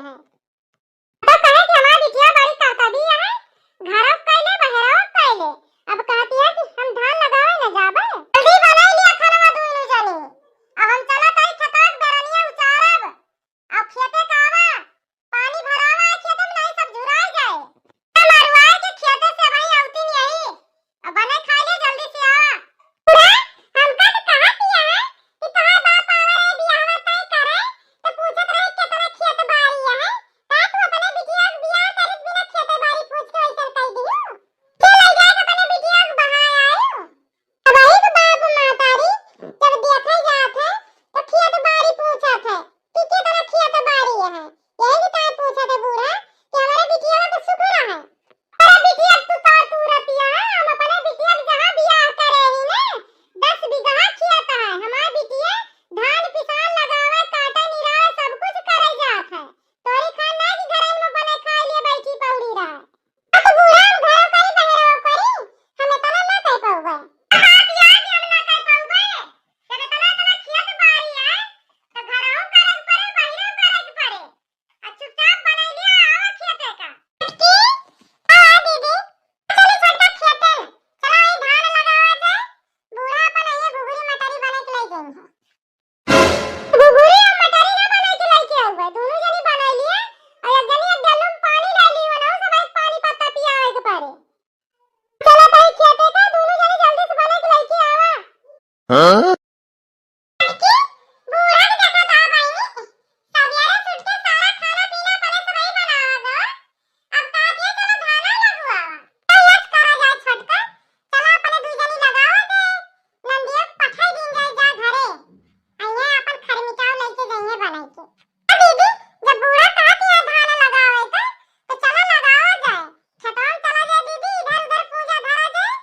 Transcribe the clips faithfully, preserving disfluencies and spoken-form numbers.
है। तो कहे कि हमार बिटिया बड़ी करतबी है, घरो कइले, बहरो कइले। अब कहती है कि हम धान लगावे न जाबे। जल्दी बनाई लिया खानवा दुइनो जनी। अब हम चला ताई खेतवा के बेरनिया उचारब। अब खेते का आवा, पानी भरावा है खेते में, नहीं सब झुराई जाए। ए मरुआ के खेते से भाई आवती नहीं आई। अब बने खाई ले, जल्दी से आवा। बूढ़ा, हमका तो कहा किया है कि तोहार बाप आवे रहे बियाहवा तय करे, तो पूछत रहे केतना खेत बारी है, का तू अपने बिटिया के बियाह करे बिना खेते बारी पूछ के ऐसन कह दियो? के ले जाए के अपने बिटिया के बहाए आयो? अब एक बाप महतारी जब देखे जात है, तो खेत बारी पूछत है कि केतना खेत बारी है। यही के ताई पूछत है बूढ़ा कि हमारे बिटिया में तो सुख रहा है। अरे बिटिया, तू का तू रतिया है, हम अपने बिटिया के जहाँ बियाह करे ही ने, दस बीघा खेत है। हमारे बिटिया धान पिसान लगावे, काटे, निरावे, सब कुछ करे जात है। तोरी खान ना कि घरे में बने खाए लिए बैठी पौड़ी रहा। अब बूढ़ा हम घरो करी, बहरो करी, हम इतना ना कह पाउबे। बात याद हम ना कह पाउबे, जब इतना, इतना खेत बारी है, तो घरहू करे के पड़े, बहिरो करे के पड़े। आ चुपचाप बनाई लिया, आवा खेते का। छोटकी, आ दीदी, चली छोटका खेते में, चला ई धान लगावा जाए, बूढ़ा अपन आइए घुघुरी मटरी बना के ले जाएंगे। घुघुरी और मटरी ना बना के लेके आउबे, दोनों जनी बनाई लिए, और एक जनी एक डल्लू में पानी डाली, वनाऊ सब एक पानी पत्ता पियावे के पड़े। चला ताई खेते का, दोनों जनी जल्दी से बना के लेके आवा। हाँ? छोटकी, बूढ़ा के देखा था बहिनी, सवेरे से उठ के सारा खाना पीना अपने सबही बनावा दो। अब कहती है, "चलो धाना लगवावा।" तो यस करा जाए छोटका, चला अपने दुई जनी लगावा दे, नंदिया के पठाई दीन जाए जा घरे। अइहे अपन खरमिटाव लेके जइहे बनाई के। ए दीदी, जब बूढ़ा कहती है धाना लगावे के, तो चला लगावा जाए। खेतवा में चला जाए दीदी, इधर उधर पूजा धरा जाए।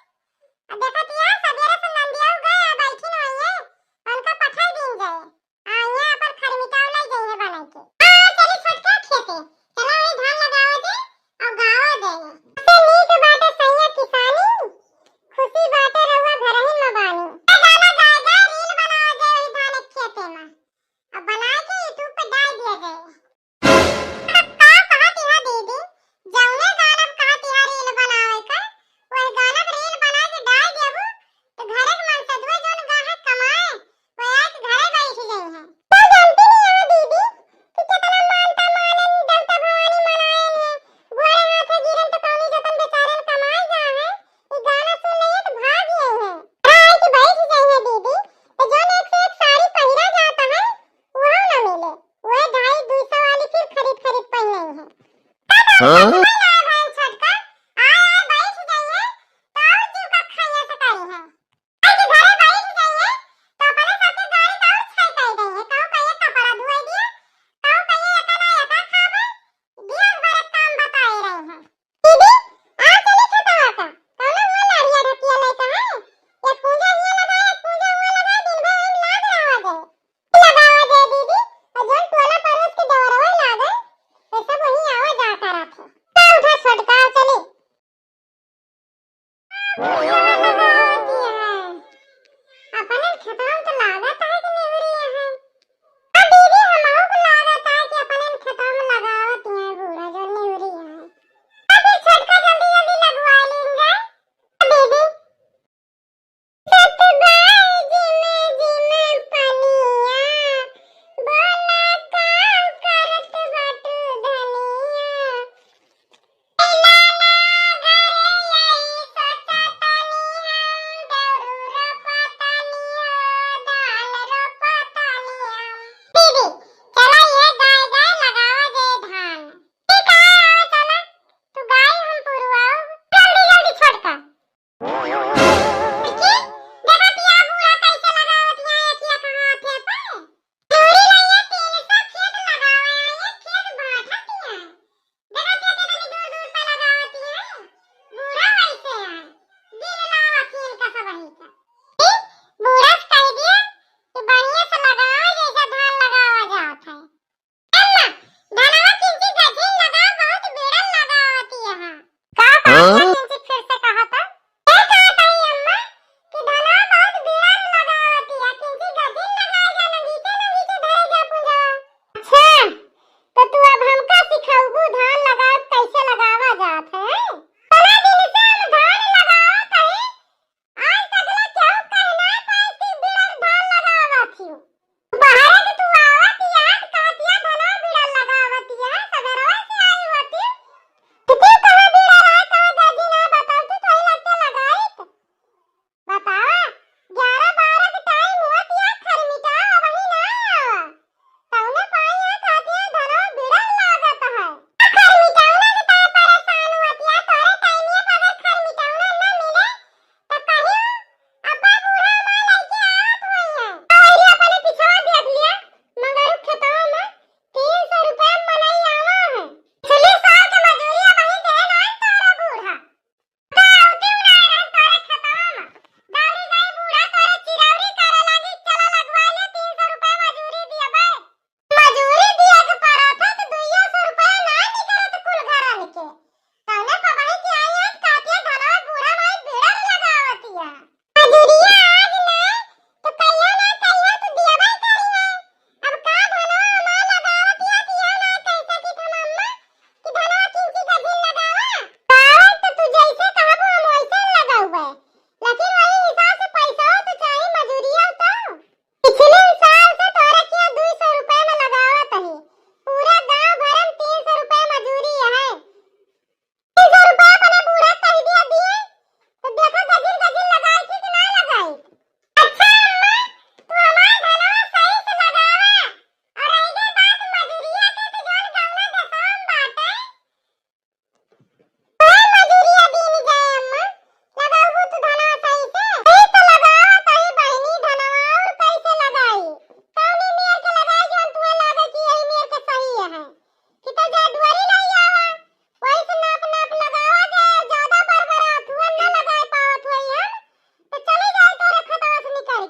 अब देखत हिया, सबेरे से नंदिया गए, बैठी न होइए, उनका पठाई दीन जाए। आ, यहाँ पर खरमिटाव लग गई है बनाई के। आ, चली छोटका खेते, चला वही धान लगावा दे और गावा दे। से नीक बाटे सैया किसानी, खुशी बाटे रउआ घरही में बानी। ये गाना गाए जाए, reel बनावा जाए वही धान के खेते में। अब बनाए के YouTube पे डाल दिया जाए। का कहत हिया दीदी, जौने गाना कहत हिया reel बनावे का, वही गाना के reel बना के डाल देबू, तो घरे के मनसदुआ जौन गाहक कमाए, वह आके घरे बैठ गई हैं। तो जानती नहीं हो दीदी कि कितना मानता मानन देवता भवानी मनाए हैं, गोड़े हाथे गिरन तो कौनी जतन बेचारन कमाए जा हैं, ये गाना सुन लिए तो भाग गए हैं। घर आए के बैठ गई हैं दीदी, तो जौन एक से एक साड़ी पहिरा जाता है, वह ना मिले। वह ढाई दुई सौ वाली फिर खरीद खरीद पहने हैं। हाँ? छोटका, आए, आए, बैठ जाइए, तो और जीव का खाइए से करी है। आज घरे बैठ जाइए, तो अपने साथे गाड़ी का और छाई कर देंगे। कहूँ कहिए कपड़ा धोए दिए, कहूँ कहिए एका ना एका खावे, दिया भर काम बताए रहे हैं। दीदी, आ चली खेतवा का, कौनो हुआ लारिया ढकिया लेके है, एक पूजा हिया लगाए, एक पूजा हुआ लगाए, दिन भर वही लाग रहा जाए। लगावा दे दीदी, और जौन टोला पड़ोस के देवरवा लागल, ये सब वहीं आवा जा करत है। का उठा छोटका, चली। अपने खेतवा में तो लागत है कि नेवरी है। अब दीदी, हमहू को लागत है कि अपने खेतवा में लगावत है बूढ़ा जौन नेवरी है। अब ये छोटका जल्दी जल्दी लगवा लेंगे। दीदी, सतबाई जिमे जिमे पनिया, बोला का करत बाटू धनिया। लाला घरे आई सोचा तानी हम, दौरू रोपा तानी हो।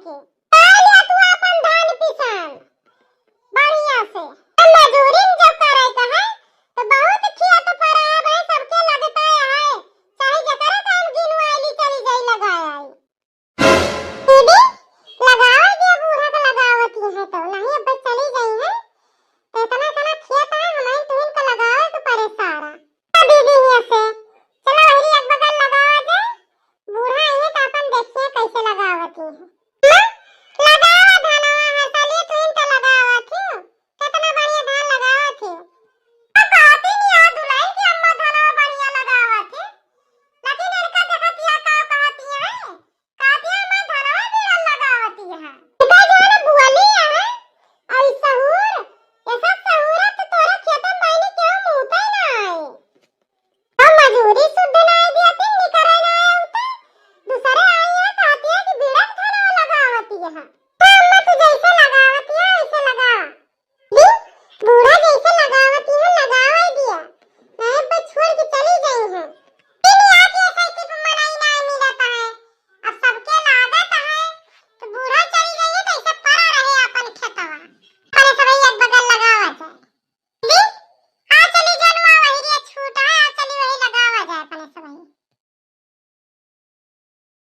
के। आ लिया तू आपन धान पिसान।